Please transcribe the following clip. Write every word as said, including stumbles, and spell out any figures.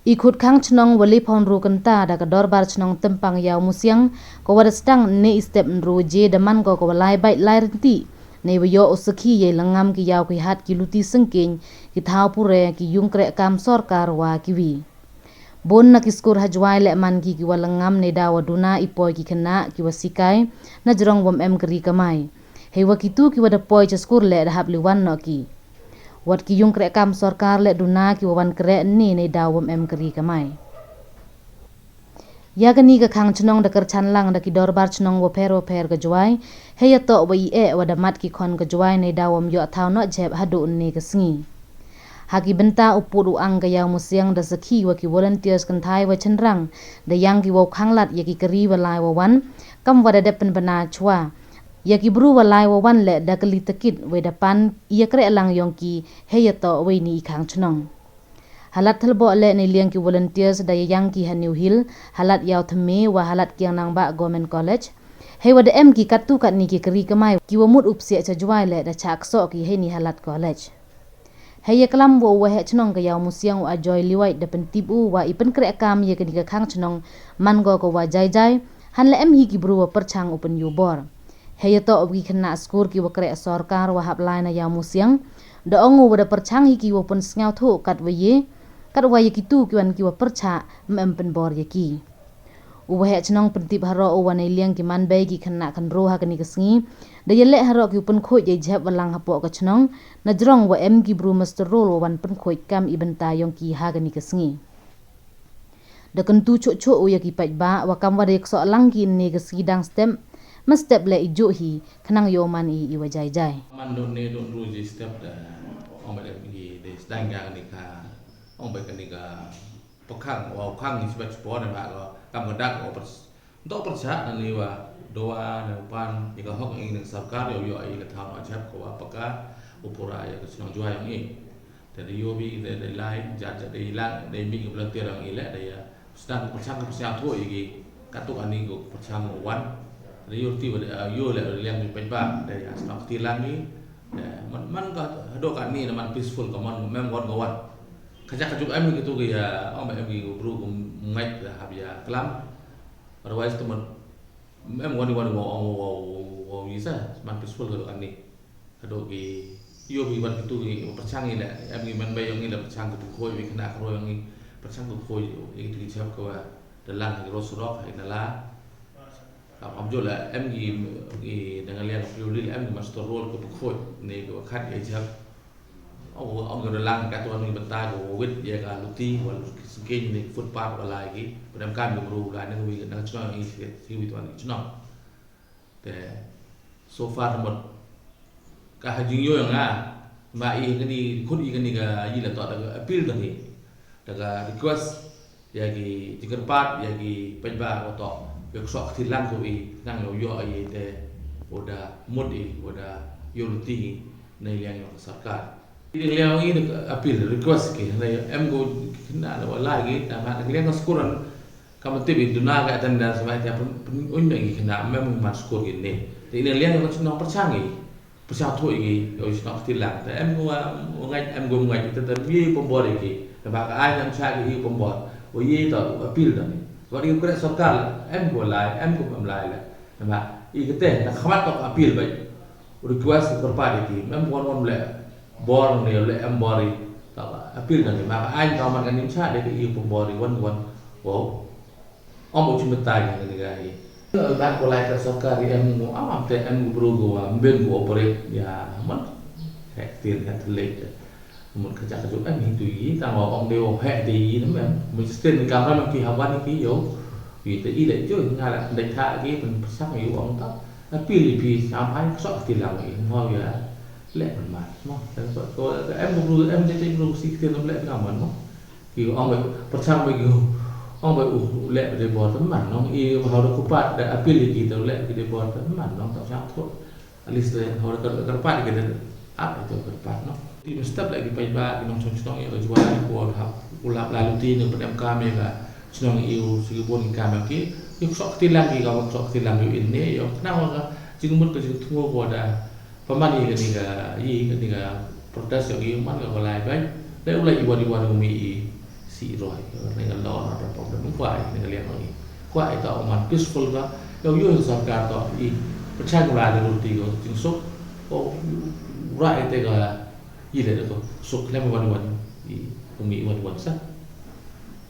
I khut khang chnong wa le phaw ynru kynta da ka dorbar chnong Tympang Iawmusiang, ka wa da sdang ynne i step ynru je da man ko ka wa lai bait lai rynti, nei wa yoh u sakhi yei lyngngam ki yaw ki hat, ki luti syngkeiñ, ki thaw pure, ki yung kreh kam sorkar wa ki wi. Bun na ki skur ha Jwai le man ki ki wa lyngngam nei daw wa duna i poi ki khynnah ki wa sikai, na jrong wam em kari kamai. Hei wa kitu ki wa da poi cha skur le da hap liwan noh ki. Wat ki yung kreh kam sorkar le duna ki wa wan kreh ynne nei daw wam em kari kamai. Ya kani ka khang chnong da kyrchan lang da ki dorbar chnong wa pher wa pher ka Jwai, hei ya toh wa i eh wa da mat ki khon ka Jwai nei daw wam yoh thaw noh jhep haduh ynne ka sngi. Ha ki bynta u pud u ang ka Iawmusiang da sakhi wa ki volunteers kynthai wa chynrang, da yang ki wow khang lad ya ki kari wa lai wa wan, kam wa da dep pynbna chwa. Ya ki bru wa lai wa wan le da kali takit, wei da pan ya kreh lang yong ki, hei ya toh wei ni i khang chnong. Ha lad thalboh le nei liang ki volunteers da ya yang ki ha New Hill, ha lad Iawthymme wa ha lad Kiang Nangbah Government College. Hei wa da em ki kattu katni ki kari kamai, ki wa mut u psiah cha Jwai le da chah ksoh ki hei ni ha lad college. Hei ya klam wa u waheh chnong ka Iawmusiang u Ajoy Liwait da pyntip u wa i pynkreh kam ya kani ka khang chnong man ko ka wa jai jai, han le em hi ki bru wa pyrchang u pynyu bor. Hei ya toh wa ki khynnah skur ki wa kreh sorkar wa hap lai na Iawmusiang, da ong u wa da pyrchang hi ki wa pynsngewthuh kat wa ye, kat wa ya kitu ki wan ki wa pyrchah, ym em pynbor ya ki. U waheh chnong pyntip haroh u wa nei liang ki man bei ki khynnah khynru ha kani ka sngi, da ya leh haroh ki u pynkhuid ya i jhep wa lang hapoh ka chnong, na jrong wa em ki bru muster roll wa wan pynkhuid kam i bynta yong ki ha kani ka sngi. Da kyntu chuh chuh u ya ki paidbah wa kam wa da ya ksoh lang ki ynne ka sngi dang step, ma step le i juh hi, khnang yow man i i wa jai jai. Man dun ne dun ru ji step da, ong ba da ki de sdang ka ni ka, ong ba ka ni ka pakhang, wa khang ni sibet sipor ne ba ko, kam ka dak o pers-, do pyrchah na ni wa, dawa ne pan, i ka hok i ne sorkar yow yoh i ka thaw noh jhep ko wa paka, u pura ya ka chnong Jwai yong i. Te da yoh bi, te da lai, jat jat da i lang, da i mi ka volunteer yong i le, da ya. Sdang ka pyrchang ka pyrchang tho i ki, kattu ani ko pyrchang wan. Da yoh ti wa da, yoh le da liang ki paidbah, da ya sdang kti lang i. Da man, man ka, haduh kani na man peaceful ka man, mem wan ka wan. Ka jaka juk em ki tu ki ya, ong ba em ki bru ku ngait da hap ya klam. Otherwise tu man, em wan i wan i wa ong wa, wa, wa, wa, i sa, man peaceful ka tu ani. Haduh ki, yoh ki wan ki tu ki, pyrchang i le, em ki man bei yong i le, pyrchang ki tu khoi, wi khynnah khynru yong i, pyrchang ki khoi, i tu ki jhep ka wa, da lang ki ro surok, i na la. Ka pam jo le, em ki, ki, da nga liang ka priu li le, em ki muster roll ka tu khoi, ne ka wa khat i jhep. Ong, ong ka da lang ka tu ani bynta ka wa wit ya ka luti, wa luti sngkeiñ ne footpath wa lai ki, pyndonkam ki bru lai nang wi, nang chnong i, si, si wi tu ani chnong. Te, so far mut, ka ha jingyoh yong nga, ma i kani, khut i kani ka, i la toh da ka appeal da ni, da ka request, ya ki jingkyrpad, ya ki paidbah wa toh, ya ksoh kti lang ko i, nang yoh yoh i te, wa da mut i, wa da yoh luti i, na i liang yong ka sorkar. I liang i da ka appeal, request ki, na em ko khynnah na wa lai ki, na ma liang ka skur an, kam tip i duna ka attendance wa te pyn, pyn, un me ki khynnah, mem man skur ki ne. Te i liang yong ka chnong pyrchang i. Pyrchah tho i ki, yow i sdang kti lang. Te em ko wa, wa ngait, em ko ngait, te, te, ye pynbor i ki. Te ba ka ai ngam cha ki ye pynbor. Wa ye to, appeal da ni. Wa di kreh sorkar, em ko lai, em ko em lai le. Te ba, i kate, na khmat to appeal bai. Request kyrpad i ki. Mem wan wan le, bor ni le, em bor i. Ta ba, appeal da ni. Ma ka ai to man ka nim cha de ki ye pynbor i, wan, wan. Wow. Ong u chim bynta ki ni ka i. Ba ko lai ka sorkar i em ngu, am, am te em ngu bru ko wa, mbyn ko operate ya, man. Hek tin, hek tin lek. Mut ka jak ka juk em hi tu i, tang wa ong de wa hek de i na mem. Mut sten ni ka ram ki hawan ki yoh. I te i le jo, nga la, de tha ki, pyn pyrchang i ong ta. Appeal i phi, sam hai, ksoh kti lang i, mo ya. Le pyn mat, mo. Ko, ko, em ngu bru, em de, de bru si kti na le pyn mat, mo. Ki ong bai, pyrchang bai ki, ong bai u leh bai dei bor te man nong, i hau da kyrpad da appeal ki te leh ki dei bor te man nong, ta chang tho. At least te hau da kyrpad ki te ap i te kyrpad nong. Ti mestap leh ki paidbah, ki nongchong chnong i ka Jwai, ko hap u lap lai luti ne pynemkam ya ka chnong i u, si ki bun ki kam ya ki, i ksoh kti lang ki, ka ksoh kti lang yow i ne, yow khnang wa ka jingmut ka jingthmu ko da. Pynman i kani ka, i kani ka protest yong i, man ka ko lai bai. Leh u lai i wan i wan u mi i. Si i roi, neng ka law na da problem kwah i, neng ka liang i. Kwah i toh man peaceful ka, yow yoh sorkar toh i, pyrchang la de ruti ko jingsuk, ko ra i te ka, i le ko, suk lem wan wan, i, umi wan wan sa.